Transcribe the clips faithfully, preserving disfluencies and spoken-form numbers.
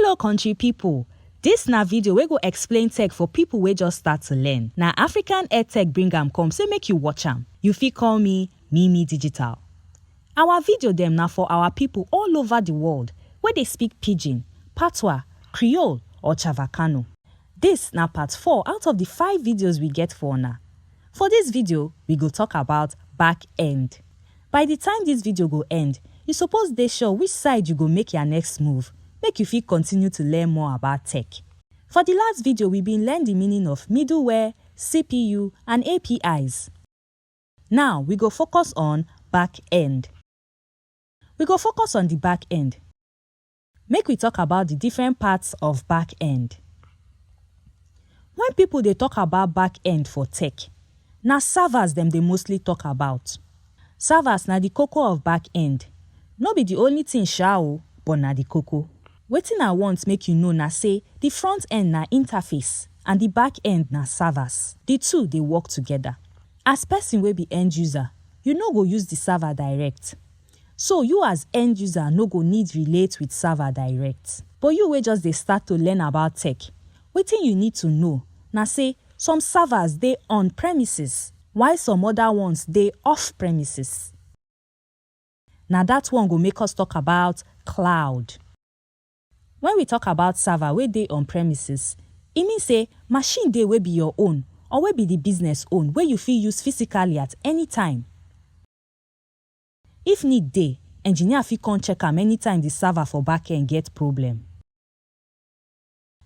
Hello country people, this na video wey go explain tech for people wey just start to learn. Na African Ed Tech bring am come, say make you watch am. You fit call me Mimi Digital. Our video dem na for our people all over the world wey dey speak Pidgin, Patois, Creole or Chavacano. This na part four out of the five videos we get for una. For this video, we go talk about back end. By the time this video go end, you suppose dey sure which side you go make your next move, make you fit continue to learn more about tech. For the last video, we been learn the meaning of middleware, C P U, and A P Is. Now, we go focus on back end. We go focus on the back end. Make we talk about the different parts of back end. When people dey talk about back end for tech, na servers dem dey mostly talk about. Servers na the koko of back end. No be the only thing sha o, but na the koko. Wetin I want make you know na say the front end na interface and the back end na servers. The two dey work together. As person wey be end user, you no go use the server direct. So you as end user no go need relate with server direct. But you wey just dey start to learn about tech, wetin you need to know na say some servers dey on premises, while some other ones dey off premises. Na that one go make us talk about cloud. When we talk about server wey dey on premises, e mean say machine dey wey be your own or wey be the business own wey you fit use physically at any time. If need dey, engineer fit come check am anytime the server for back end get problem.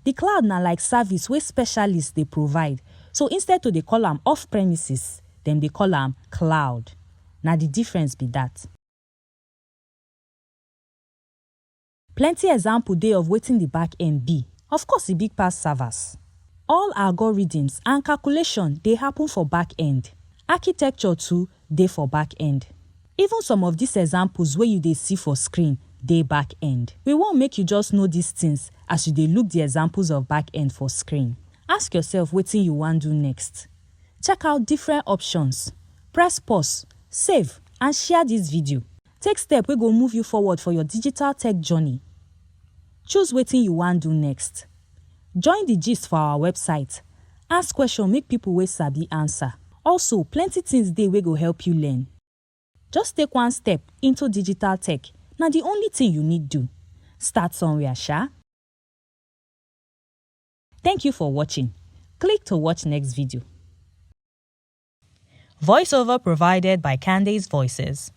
The cloud na like service wey specialist dey provide, so instead to dey call am off premises, dem dey call am cloud. Na the difference be that. Plenty example dey of wetin the back end be. Of course, e big pass servers. All algorithms and calculation dey happen for back end. Architecture too dey for back end. Even some of these examples wey you dey see for screen dey back end. We wan make you just know these things as you dey look the examples of back end for screen. Ask yourself wetin you wan do next. Check out different options. Press pause, save, and share this video. Take step wey go move you forward for your digital tech journey. Choose wetin you wan do next. Join the gist for our website. Ask question, make people wey sabi answer. Also, plenty things dey wey go help you learn. Just take one step into digital tech. Na the only thing you need do. Start somewhere, sha. Thank you for watching. Click to watch next video. Voiceover provided by Candace Voices.